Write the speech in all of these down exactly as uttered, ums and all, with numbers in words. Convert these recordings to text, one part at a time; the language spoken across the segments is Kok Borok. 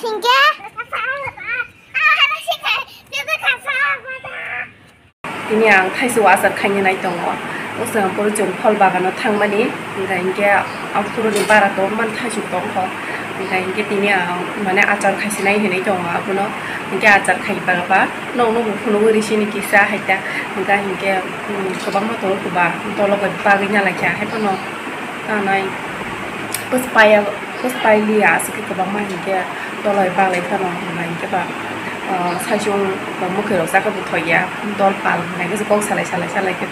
Hingke? Tini ang thaisa o achar khaina nai tongo. O chwng phuru chwng phol bagano thangmani, hingkha hinkhe aphuruni bara tongmani thaisuk tongkho. Hingkha hinkhe tini ang mane achar khaisinai hinwi tongo abono. Hinkhe achar khai ba ba nokno bo phunugwi risini kisa haita. Hingkha hinkhe, hmm, kwbangma tongo kwbang tolo bai bagwi nalaikha haiphano tanai. Bwspai, bwspai liya aswk khe kwbangma hinkhe toloi balai phano hwnba hinkhe ba, ah, saichung ba mwkhwirok chakhe bo thokya dol pal hwnba hinkhe kok salai salai salai khe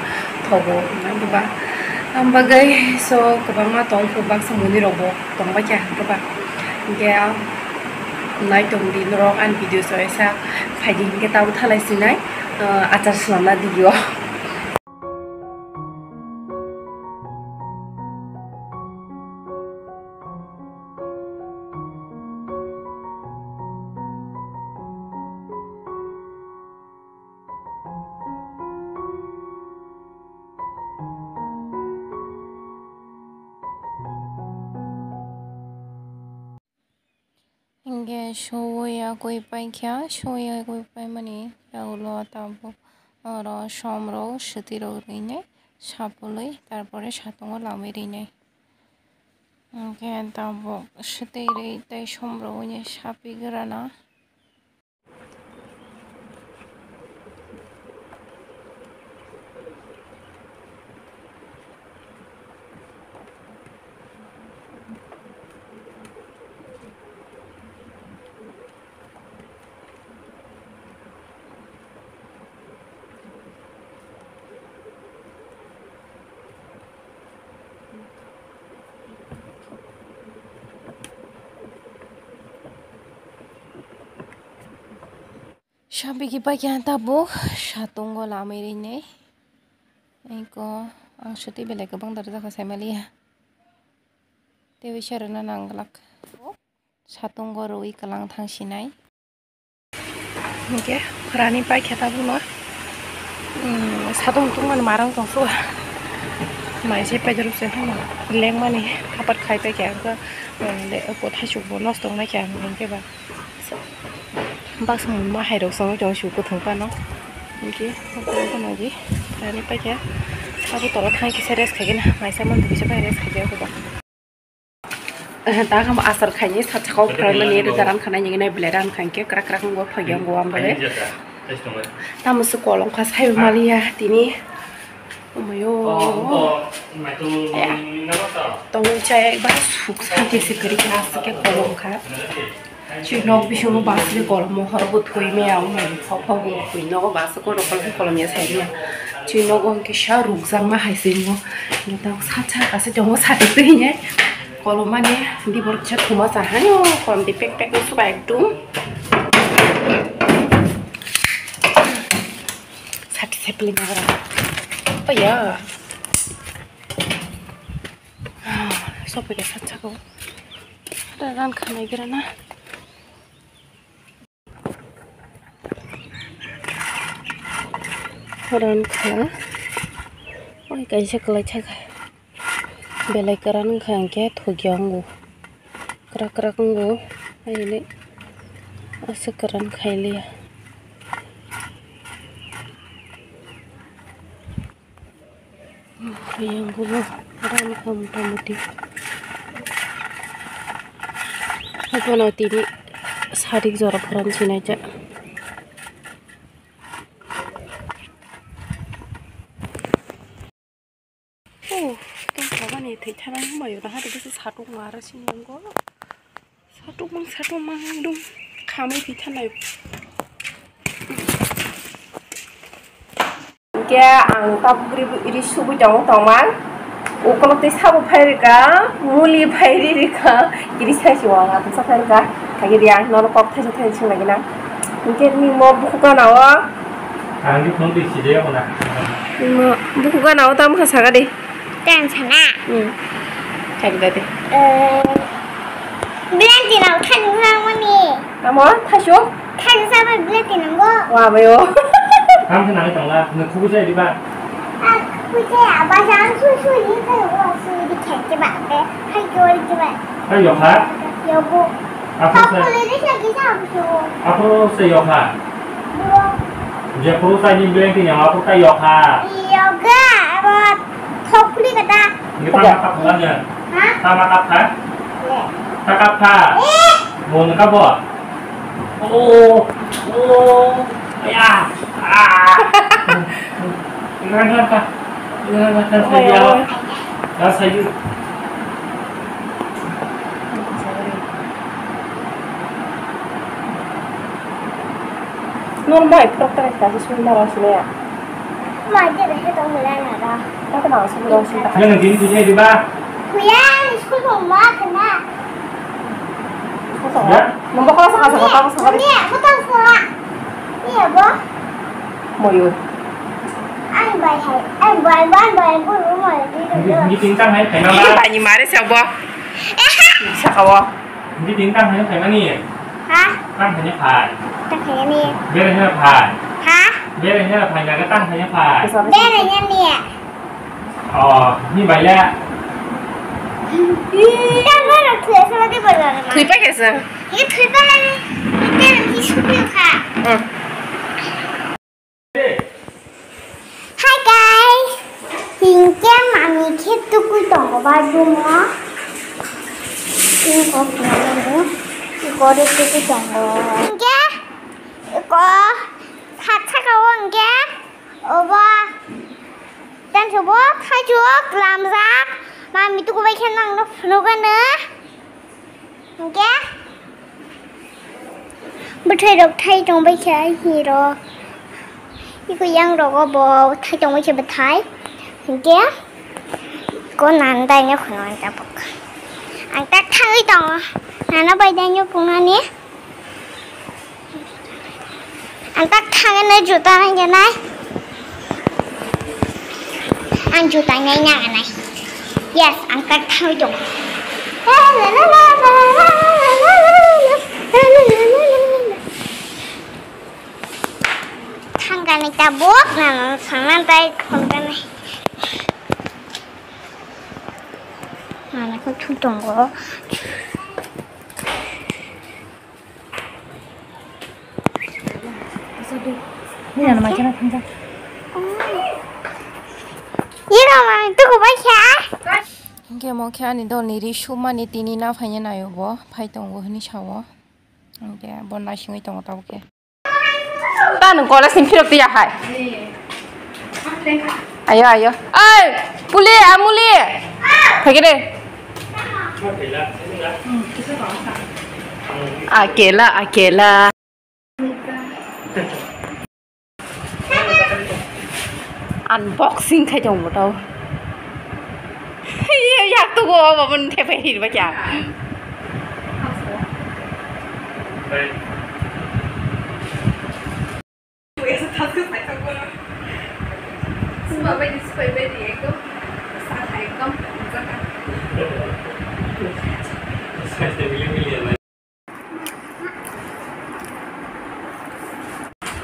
thogo hwnba hinkhe ba. Ang bagwi so kwbangma tong phuru baksa muni rok bo tong baikha hinkhe ba. Hinkhe, ah, nai tong di norok ani video so esa phaidi hinkhe tabuk thalai sinai, ah, achar swnamna di o. Hingke suwi yakwi paikha, suwi yakwi paimani yagulo tabuk oro somrok swtwi rok rinai sapului, tarpore satungo lamwi rinai. Hingke tabuk swtwi rwi tei somrok wngya sapi grana. Sabigi paikha tabuk satungo lamwi rinai. Eko ang swtwi belai kwbang dara jakha saimaliya. Tei bisa rwna nangwlak. Satungo rwi kwlang thangsinai. Hingke rani paikha tabukno. Hmm, satung tungmani marang tongsu. Mai se paidorok se phano lengmani kapat khai paikha. Ang khe, hmm, le, kothaisukbo nosto wngnaikha ang hingke ba. Baksa mungma hairok songwi tongo su kwthwng phano. Hingke, abo phano di, rani paikha. Abo tola thang kisa rest khaikhe na, maisa mantwi kisa bai rest khaikhe abo ba. Eh, ta kamo asar khaini, satsakao pharanmani, rwja ran khanai, nini nai belai ran khankhe, krak krak wngbo, phagya wngbo, ang bagwi. Tamo se kolom kha, saibo maliya, tini. Omayo. Aya. Tongwi chaya ekbar suk sakhe se kwrwi kha, aswk khe kolom kha. Chini nok bisingo basri kolom, horo bo thwi maya, omayo phok phok bo thwi nogo, basri kolom, kolom ya sai maya. Chini nogo hwnkhe sa rukjakma hai se wngo. Tabuk sacha kaisa tongo sati twi hinwi. Kolom mani di borok kisa thuma cha hai o, kolom di pek pek wng suka ekdum. Sati sepli nabra. Oya. Sopri ka sacha ko. Ran khanai gira na. Ran kha. Oi kaisa kwlai thaka. Belai kwran wngkha hinkhe thokya wngo. Kwrak kwrak wngo. Aini aswk kwran khailiya. Yang kulo ram kha mota moti. Abono tini sarik jora phoran sinai ja. Oh, tong sabani thwi thana hwnbayo na hado bwswk satung mara singo. Satung mang satung mang dum khamai thwi thanai. Hingke ang tabuk ri, ri subui tongo tongmang. Ukolog tei sabo phai rwkha, muli phai ri rwkha, kiri sai se wang atwsa phai rwkha. Khaikhe di ang nono kok thaisa thaisa swng lagi na. Hingke nini mo bukhuk gana o. Ang di phone twi side ya na. Nini mo bukhuk gana o tamo kha saka di. Tang sana. Hmm. Khaikhe da di. Eh, Blanti rok thani wngmani. Tamo thaisuk? Thani sabai blanti nango. Wa bayo. Tamo khe nangwi tongla, nang khubui sai diba? Ah, khubui sai, aba sa ang sui sui di khai, wa sui di khai ke ba, be, hai ke ori ke ba. Hai yo ha? Yo bu. Aphuru se, aphuru se yokha. Jephuru sai ni blanket yang aphuru ta yokha. Yoga, abo thokli kata. Ini tama kap kha ya? Ha? Tama kap kha? Ya. Ta kap kha? Eh. Bo nang kap bo? Oh, oh, ya. Ah. Ini kan kap. Ini kan kap. Saya dia. Ya, saya. Nung bai phrok tara kha, sui mara sui ya. Mai de he tong mula na da. Kata bang sui mara sui ta. Yang ini punya di ba? Punya, school mau ma kena. Kosong ya? Nung bakal saka saka bakal saka. Ini aku tak salah. Iya, Bo. Moyur. Ang bai hai, ang bai, bai, bai, bu, bu, mai, di, di, di. Di, di, tintang hai, hai, mama. Ini banyi mare siya, Bo. Saka, Bo. Hindi din tang hanya phai mani. Ha? Tang hanya phai. Tang hanya ni. Bere hanya phai. Ha? Bere hanya phai, naga tang hanya phai. Bere hanya ni. Oh, ni bai le. Tang boro thui asa mati boro na. Thui pa kesa? Ye thui pa la ni. Tang ni sukri kha. Hmm. Hi guys, hinkhe mami khe tukui tongo bathroom o. Iko khe iko re tukui tongo. Hinkhe iko khat saka o hinkhe obo tansubo thaichuk lamjak mami tukubai khe nangno phunukgano. Hinkhe bwthai rok thai tongbai kha hiro. Iko yang rogo bo thai tongbai kha bwthai. Hinkhe ko nan dai no khwna tabuk. Ang tak thangwi tongo. Nana bai dai no pungnani. Ang tak thangwi no juta nai janai. Ang juta nai nanganai. Yes, ang tak thangwi dong. Thangkani tabuk nang sangna tai thongkani. Mana ko thu tongo. Ni nana mai chana thangja. Iro mami tuku bai kha. Hinkhe mo khe ani dol ni ri sumani tini na phaina naio bo phai tongo hwnwi sao. Hinkhe bo naisingwi tongo tabuk khe. Ta nwng college ni phirok tiya hai. Ayo, ayo. Oi, puli, amuli. Phai khe de. Akela, akela. Unboxing khai tong moto. Yak tu go, babun thepe hin ba kya.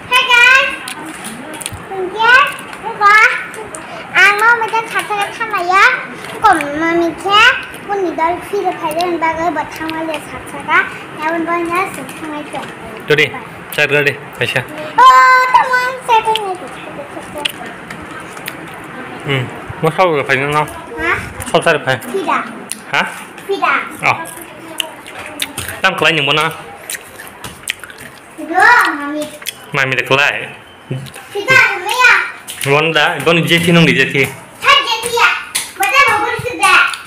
Hey guys, hinkhe eba ang no meeting khatha khe thanglaiya, kom mami khe boni dol phiro phairani bagwi bo thangmani satsaka, yaboni bagwi no chwng thanglai tong. Ready, chat ready, kaisa. Oh, tamo ang chat ready. Hmm, mo sabo phaina no. Ha? Sabo sari phai. Phira. Ha? Phira. Oh. Tam khlai ni mo na. Mami de klai. Wanda, iboni jethi nung di jethi.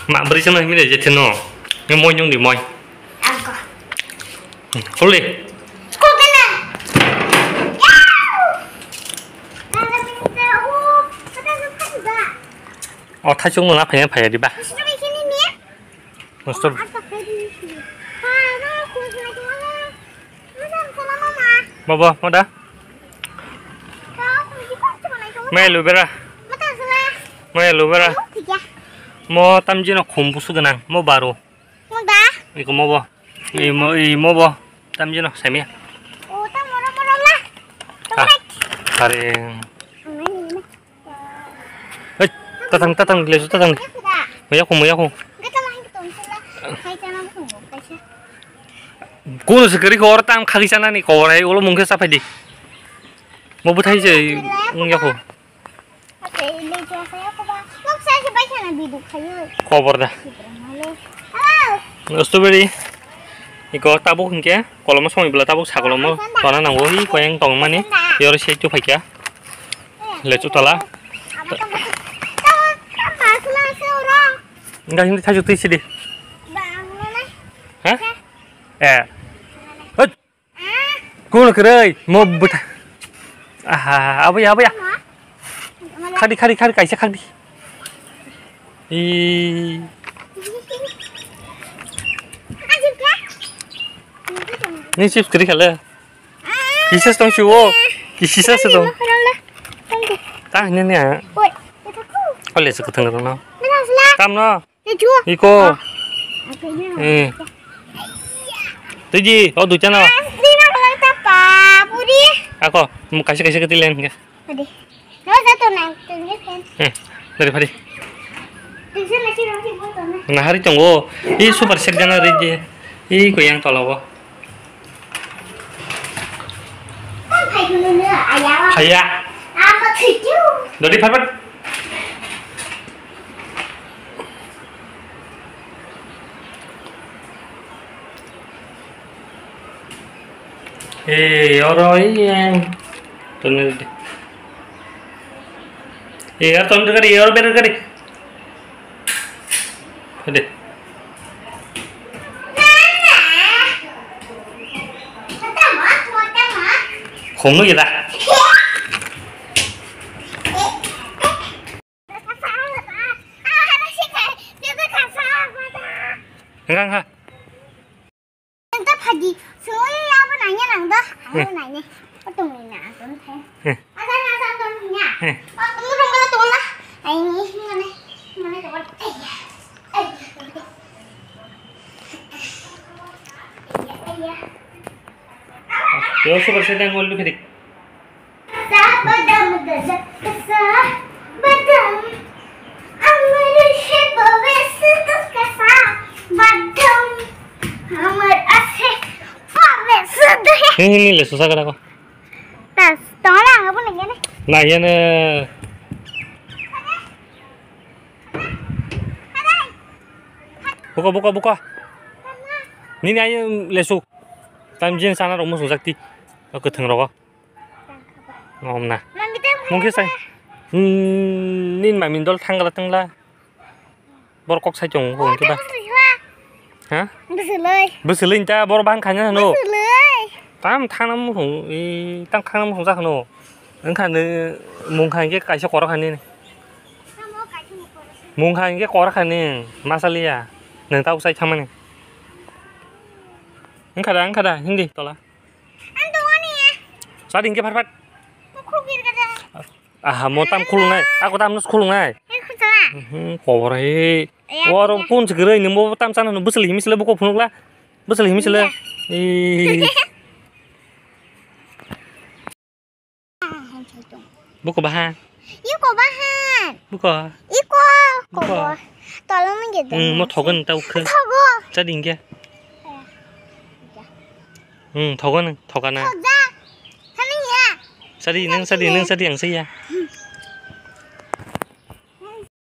Ma beri sino himi de jethi no. Ni moi nung di moi. Huli. O thaichung no na phai phai di ba. Nosto. Bobo, moda? Mai lubera. Mai lubera. Mo tamjino khum busu gwnang, mo baro. Iko mobo. Imo, imobo. Tamjino, sami. Ah, kare. Hei, tatang, tatang, lesu tatang. Maya ko, maya ko. Kuno se kwrwi khe oro tam khagwi chanani kobor hai ulo mungkhe chaphai di. Mo bwthai se wng yakho. Kobor da. Strawberry. Iko tabuk hinkhe kolomno somoi bwla tabuk sa kolomno tona nango. Hi koyang tongmani. Yoro se tu phaikya. Lechu tala. Enggak, hindi tajuk tu isi di. Ha? Eh. Hut. Kuno kwrwi mo bwtha. Aha, abo ya, abo ya. Khadi, khadi, khadi, kaisa khadi. I. Ni chips kwrwi khale. Kisa tong si o. Kisa se tong. Ta ni ni a. Ole se kuthang ro no. Tam no. Iko. Eh. Tiji, o ducha no. Ako, kaisa kaisa kati len. Eh, dari padi. Nahari tongo. I super set gana rije. I koyang tolawo. Haya. Dodi phat phat. Eh, oro, eh, tonne de. Eh, oro tonne gari, oro ber gari. Hadi. Khumnu gida. Enggak, enggak. Enta phaji, soi abo nanya nang da, abo nanya. Oto nanya, ato nanya. Ada nanya, ato nanya. Oto nanya, ato nanya. Ai ni, mana, mana to. Ai ya, ai ya, ai ya. Yo, super sedang ngol dulu, Fedik. Kasa badam, gajak kasa badam. Amar hai bhave se to kasa badam. Amar ase bhave se to. Ni ni ni le susa kada ko. Tas, tong lang apa nih ni? Nah, iya ne. Buka, buka, buka. Nini ayo lesu. Tam jin sana romo sungsak ti. Aku thang rogo. Ngom na. Mungkin sai. Hmm, nin mamin dol thangla thangla. Bor kok sai chong ko ke ba. Ha? Bwswlwi. Bwswlwi ta bor ban khanya no. Bwswlwi. Tam thangna mukhung, i, tam thangna mukhung jak no. Wngkha ni mung kha hingke kaisa korok hani. Mung kha hingke korok hani, masaliya. Nang tau sai thamani. Wngkha da, wngkha da, hindi tola. Ang tongani. Sadi hingke phat phat. Kukhuk gir kada. Aha, mo tam khulungnai. Ako tam nus khulungnai. He khulsa. Mhm, kobor he. Oro kun se gere ni mo tam sana no bwswlwi himi sele buko phunukla. Bwswlwi himi sele. Buko bahan. Iko bahan. Buko. Iko. Buko. Tolong nang gitu. Hmm, mo thogon ta ukhe. Thogo. Jadi hingke. Hmm, thogon, thogana. Thoga. Thani ya. Sadi nang, sadi nang, sadi ang saya.